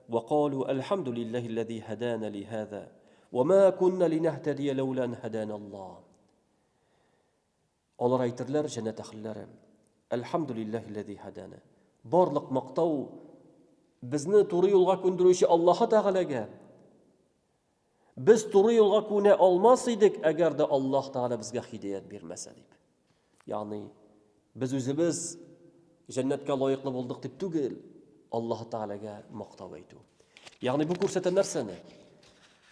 "Ва калу әлхәмдүлилләһилләзи һәдәнә лиһаза, ва ма кунна линаһтадия ләүлә ан һәдәнә Аллаһ." Алар әйтерләр, җәннәт әһелләре, Әлхәмдүлилләһилләзи һәдәнә. Барлык мактау безне туры юлга күндерүче Аллаһы Тәгаләгә. Без туры юлга күнә алмас идек, әгәр дә Аллаһ Тәгалә безгә һидәят бирмәсә дип. Ягъни без үзебез җәннәткә лаеклы булдык дип түгел, Аллаһ Тәгаләгә мактау әйтү. Ягъни бу күрсәтә нәрсәне?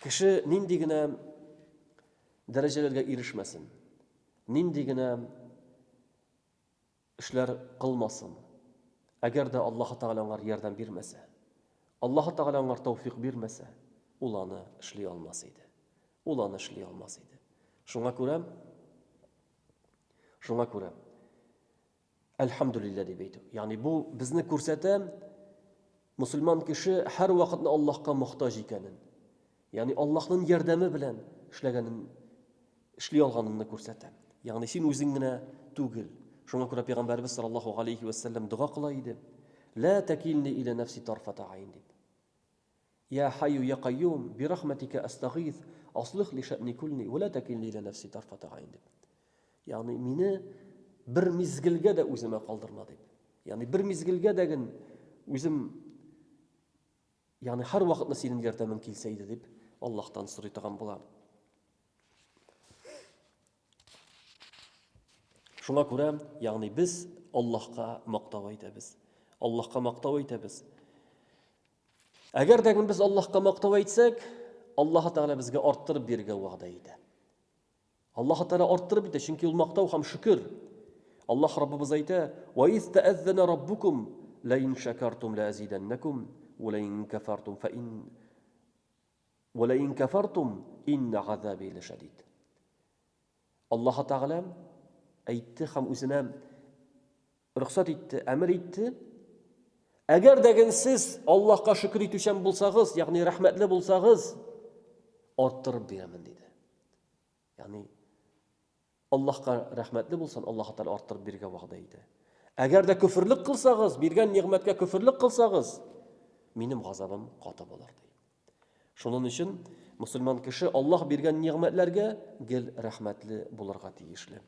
Кеше нинди генә дәрәҗәләргә ирешмәсен, нинди генә эшләр кылмасын, әгәр дә Аллаһы Тәгалә аңар ярдәм бирмәсә, Аллаһы Тәгалә аңар тәүфик бирмәсә, ул аны эшли алмас иде. Ул аны эшли алмас иде. Шуңа күрә шуңа күрә Әлхәмдүлилләһ дип әйтү. Ягъни бу безне күрсәтә, мусульман кеше һәр вакытны Аллаһка мохтаҗ икәнен. Ягъни Аллаһның ярдәме белән эшләгәнен, эшли алганын күрсәтә. Ягъни син үзең генә түгел. Шуңа күрә пәйгамбәрбез саллаллаһу алейхи ва сәлләм дога кыла иде. Ла такилни иля нафси тарфата айн дип. Я хайю я кайюм, би рахматика астагиз, аслих ли шәъни кулли, ва ла такилни иля нафси тарфата айн дип. Ягъни мине бер мизгелгә дә үземә калдырма дип. Ягъни бер мизгелгә дә ген үзем ягъни һәр вакытны синең ярдәмең килсә иде дип Аллаһтан сорый торган була. Шуңа күрә, ягъни без Аллаһка мактау әйтәбез. Аллаһка мактау әйтәбез. Әгәр дә без Аллаһка мактау әйтсәк, Аллаһ Тәгалә безгә арттырып бирергә вәгъдә итә. Аллаһ Тәгалә арттырып итә, чөнки ул мактау һәм шөкер. Аллаһ Раббыбыз әйтә: "Ва из тәәззәнә раббукум ла ин шакартум ла азиданнакум ва ла ин кафартум фа ин ва ла ин кафартум инна азаби лашадид." Аллаһ Тәгалә әйтте һәм үзенә рөхсәт итте, әмер итте. Әгәр дә сез Аллаһка шөкер итүчән булсагыз, ягъни рәхмәтле булсагыз, арттырып бирәмен диде. Ягъни Аллаһка рәхмәтле булсан, Аллаһ Тәгалә арттырып бирергә вәгъдә итә. Әгәр дә көферлек кылсагыз, биргән нигъмәткә көферлек кылсагыз, Минем газабым каты булыр, ди. Шунын өчен мусульман кеше Аллаһ биргән нигъмәтләргә гел рәхмәтле булырга тиешле.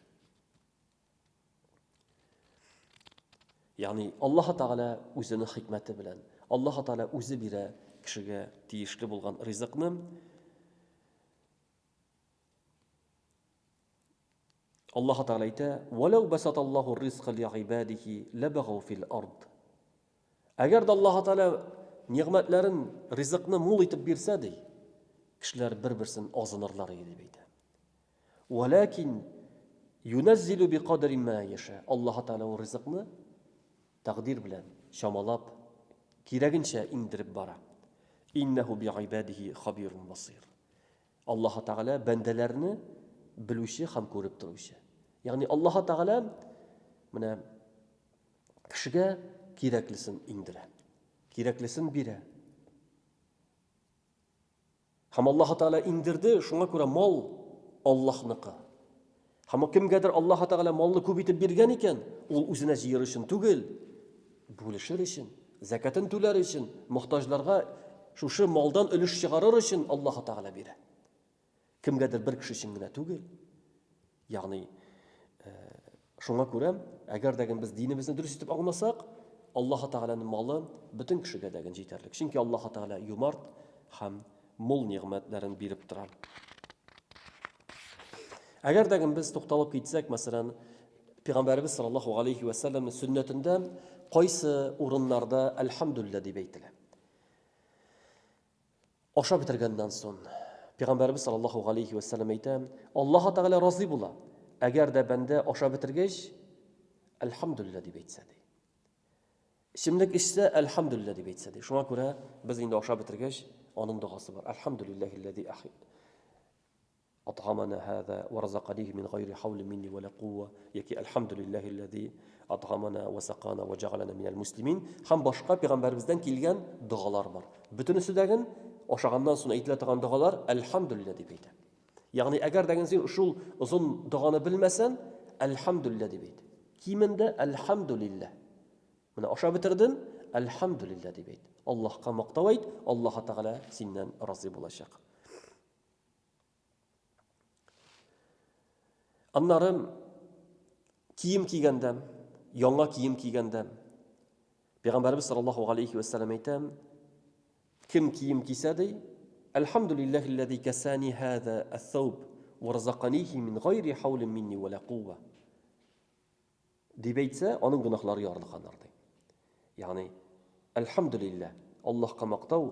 Ягъни Аллаһ Тәгалә үзенең хикмәте белән, Аллаһ Тәгалә үзе бирә кешегә тиешле булган ризыкны. Аллаһ Тәгалә әйтә: "Валау басаталлаһу ризка лигыйбадихи лабагау фил ард". Әгәр дә Аллаһ Тәгалә нигъмәтләрен, ризыкны мул итеп бирсә, ди, кешеләр бер-берсен азынырлар иде дип әйтә. Вәләкин юнәззилу бикадри ма яша. Аллаһ Тәгалә ул ризыкны тәкъдир белән чамалап, кирәгенчә иңдереп бара. Иннәһу би'ибадихи хабирун басир. Аллаһ Тәгалә бәндәләрне белүче һәм күреп торучы. Ягъни Аллаһ Тәгалә менә кешегә кирәклесен иңдерә, кирәклесен бирә. Һәм Аллаһ Тәгалә иңдерде, шуңа күрә мал Аллаһныкы. Һәм кемгәдер Аллаһ Тәгалә малны күп итеп биргән икән, ул үзенә җыер өчен түгел, бүлешер өчен, зәкәтен түләр өчен, мохтаҗларга шушы малдан өлеш чыгарыр өчен Аллаһ Тәгалә бирә. Кемгәдер бер кеше өчен генә түгел. Ягъни, э, шуңа күрә, әгәр дә без динебезне дөрес итеп аңласак, Аллаһ Тәгаләнең малы бөтен кешегә дә җитәрлек. Чөнки Аллаһ Тәгалә юмарт һәм мул нигъмәтләрен биреп тора. Әгәр дә без тукталып китсәк, мәсәлән, Пәйгамбәребез саллаллаһу алейхи ва сәлләмнең сөннәтендә кайсы урыннарда әлхәмдүлилләһ дип әйтелә? Ашап бетергәннән соң Пәйгамбәребез саллаллаһу алейхи ва сәлләм әйтә, Аллаһ Тәгалә разый була. Әгәр дә бәндә ашап бетергәч, әлхәмдүлилләһ дип әйтсә ди. Эчемлек эчсә, әлхәмдүлилләһ дип әйтсә ди. Шуңа күрә без инде ашап бетергәч, аның догасы бар. Әлхәмдүлилләһилләзи Атгамана һаза ва разаканихи мин гайри хаулин минни ва ла кувва яки Әлхәмдүлилләһилләзи атгамана ва сакана ва җәгаләнә минәл муслимин һәм башка пәйгамбәребездән килгән догалар бар. Бөтенесе дәген ашаганнан соң әйтелә торган догалар Әлхәмдүлилләһ дип әйтә. Ягъни әгәр дәген син шул озын доганы белмәсән, Әлхәмдүлилләһ дип әйт. Кимендә Әлхәмдүлилләһ. Менә ашап бетердем, Әлхәмдүлилләһ дип әйт. Аллаһка мактау әйт, Аллаһ Тәгалә синнән разый булачак. Аннары кием кигәндә, яңа кием кигәндә, Пәйгамбәребез саллаллаһу алейхи ва сәлләм әйтә, кем кием кисә ди, Әлхәмдүлилләһилләзи кәсәни һәзә әс-сәүб ва разаканихи мин гайри хаулин минни ва ла кувва. Дип әйтсә, аның гөнаһлары ярылганнар, ди. Ягъни, әлхәмдүлилләһ, Аллаһка мактау,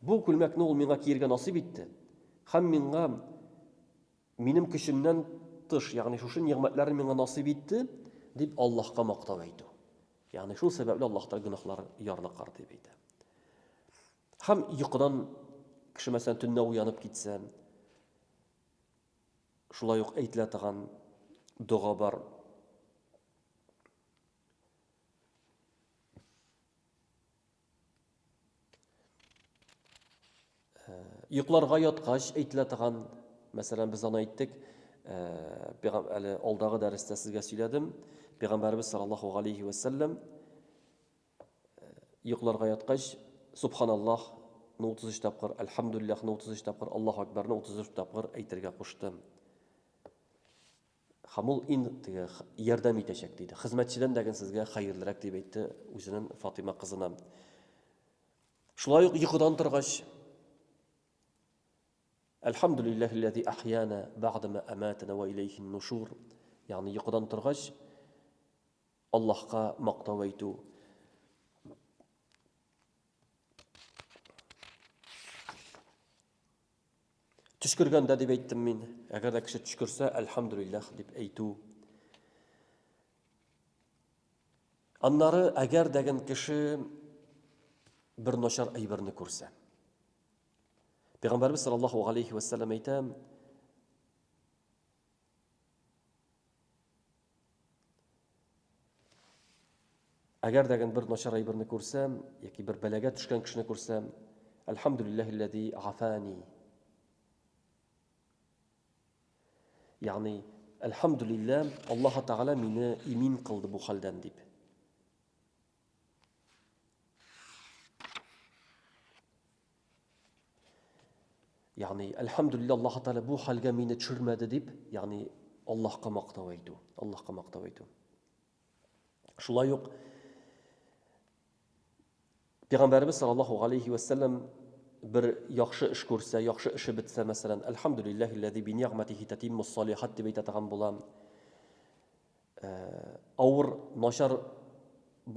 бу күлмәкне ул миңа киергә насыйп итте һәм миңа минем көчемнән тыш, ягъни шушы нигъмәтләрне миңа насыйп итте, дип Аллаһка мактау әйтү. Ягъни шул сәбәпле Аллаһ Тәгалә гөнаһлар ярлыкар дип әйтә. Һәм йокыдан кеше мәсәлән төнлә уянып китсә, Шулай ук әйтелә торган дога бар. Э, йокларга яткач әйтелә торган, мәсәлән, без аны әйттек, э, әле алдагы дәрестә сезгә сөйләдем. Пәйгамбәребез саллаллаһу алейхи ва сәлләм Йокларга яткач, Субханаллаһ ны 33 тапкыр, Әлхәмдүлилләһ ны 33 тапкыр, Аллаһу Акбәрне 33 тапкыр әйтергә кушты. Һәм ул ин теге ярдәм итәчәк диде. Хезмәтчедән дә сезгә хәерлерәк дип әйтте үзенең Фатыйма кызына. Шулай ук йокыдан торгач, Әлхәмдүлилләһилләзи ахьяна бәгъдә аматана ва иләйһин нушур. Ягъни йокыдан торгач, Аллаһка мактау әйтү. Төчкергәндә дип әйттем мин. Әгәр дә кеше төчкерсә, әлхәмдүлилләһ дип әйтү. Аннары әгәр дәген кеше бер начар әйберне күрсә. Пәйгамбәрбез саллаллаһу алейхи ва саллям әйтә, Әгәр дә бер начар әйберне күрсәм, яки бер бәлагә төшкән кешене күрсәм, Әлхәмдүлилләһилләзи гафани. Ягъни, әлхәмдүлилләһ, Аллаһ Тәгалә мине имин кылды бу хәлдән дип. Ягъни, әлхәмдүлилләһ, Аллаһ Тәгалә бу хәлгә мине төшермәде дип, ягъни Аллаһка мактау әйтү, Аллаһка мактау әйтү. Шулай ук Пәйгамбәребез саллаллаһу алейхи ва саллям бер яхшы эш күрсә, яхшы эше бетсә, мәсәлән, әлхәмдүлилләһилләзи би нигъмәтихи татиммус салихат дип әйтә торган була. Э, авыр, начар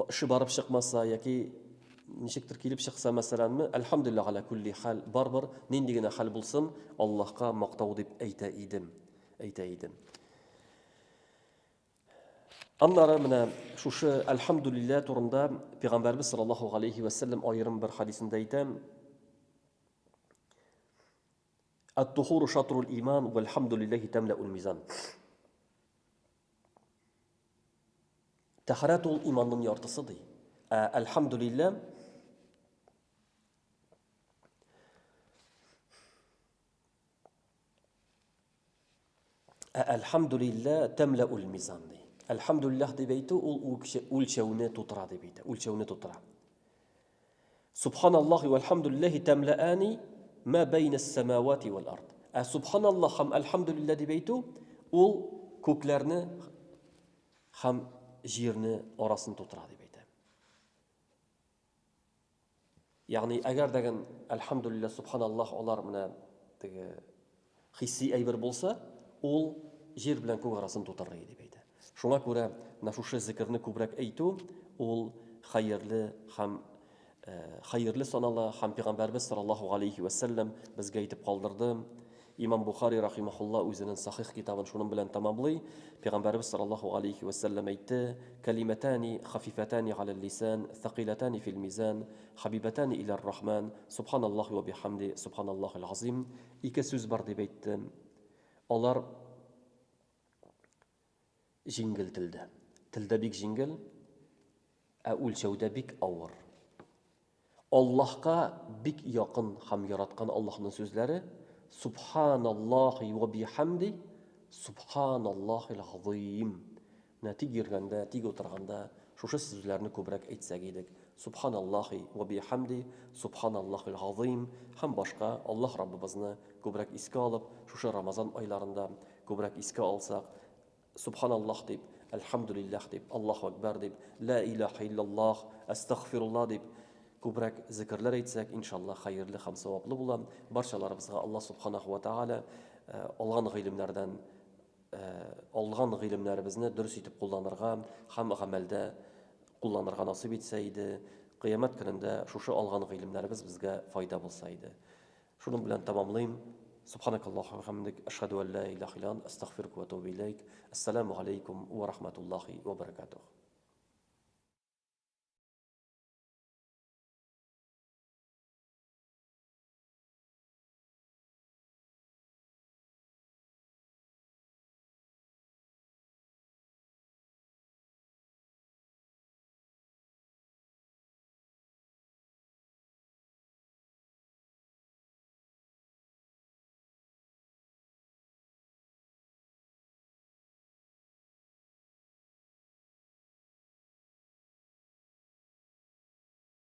эше барып чыкмаса яки ничектер килеп чыкса, мәсәләнме, әлхәмдүлилләһ аля кулли хәл, барыбер нинди генә хәл булсын, Аллаһка мактау дип әйтә идем, әйтә идем. Аннары менә шушы әлхәмдүлилләһ турында Пәйгамбәрбез саллаллаһу алейхи ва сәлләм аерым бер хадисендә әйтә. Ат-тухуру шатрул иман вәлхәмдүлилләһи тәмләул мизан. Тәһарәт ул иманның яртысы ди. Ә әлхәмдүлилләһ Ә әлхәмдүлиллә тәмләүл мизан ди. Әлхәмдүлилләһ дип әйтү ул үлчәүне тутыра дип әйтә, үлчәүне тутыра. Субханаллахи вәлхәмдүлилләһи тәмләәни ма бәйнәс самавати вәл ард. Ә субханаллах һәм әлхәмдүлилләһ дип әйтү ул күкләрне һәм җирне арасын тутыра дип әйтә. Ягъни, әгәр дәген, әлхәмдүлилләһ, субханаллаһ, алар менә теге хисси әйбер булса, ул җир белән күк арасын тутырыр иде дип әйтә. Шуңа күрә менә шушы зикерне күбрәк әйтү ул хәерле һәм э, хәерле санала һәм пәйгамбәрбез саллаллаһу алейхи ва сәлләм безгә әйтеп калдырды. Имам Бухари рахимахулла үзенең Сахих китабын шуның белән тәмамлый. Пәйгамбәребез саллаллаһу алейхи вә сәлләм әйтте, Кәлимәтәни хафифәтәни галәл лисан, сәкыйләтәни фил мизан, хәбибәтәни иләр рахман, субханаллаһи вә бихамди, субханаллаһил азим. Ике сүз бар дип әйтте. Алар җиңел телдә. Телдә бик җиңел, ә үлчәүдә бик авыр. Аллаһка бик якын һәм яраткан Аллаһның сүзләре, Субханаллахи ва бихамди, Субханаллахил азыйм. Менә тик йөргәндә, тик утырганда шушы сүзләрне күбрәк әйтсәк идек. Субханаллахи ва бихамди, Субханаллахил азыйм һәм башка Аллаһ Раббыбызны күбрәк искә алып, шушы Рамазан айларында күбрәк искә алсак, Субханаллаһ дип, Әлхәмдүлилләһ дип, Аллаһу әкбәр дип, Лә илаһә иллаллаһ, Әстәгъфирулла дип күбрәк зикерләр әйтсәк, иншаллаһ, хәерле һәм саваплы була. Барчаларыбызга Аллаһ субханаһу ва тәгалә алган гыйлемнәрдән алган гыйлемнәребезне дөрес итеп кулланырга һәм гамәлдә кулланырга насыйп итсә иде. Кыямәт көнендә шушы алган гыйлемнәребез безгә файда булса иде. Шуның белән тәмамлыйм. Субханакаллаһу ва бихамдик, әшһәду ан ла илаһа илля ант, астагъфирука ва атубу иләйк. Ассаламу алейкум ва рахматуллахи ва баракатуһ.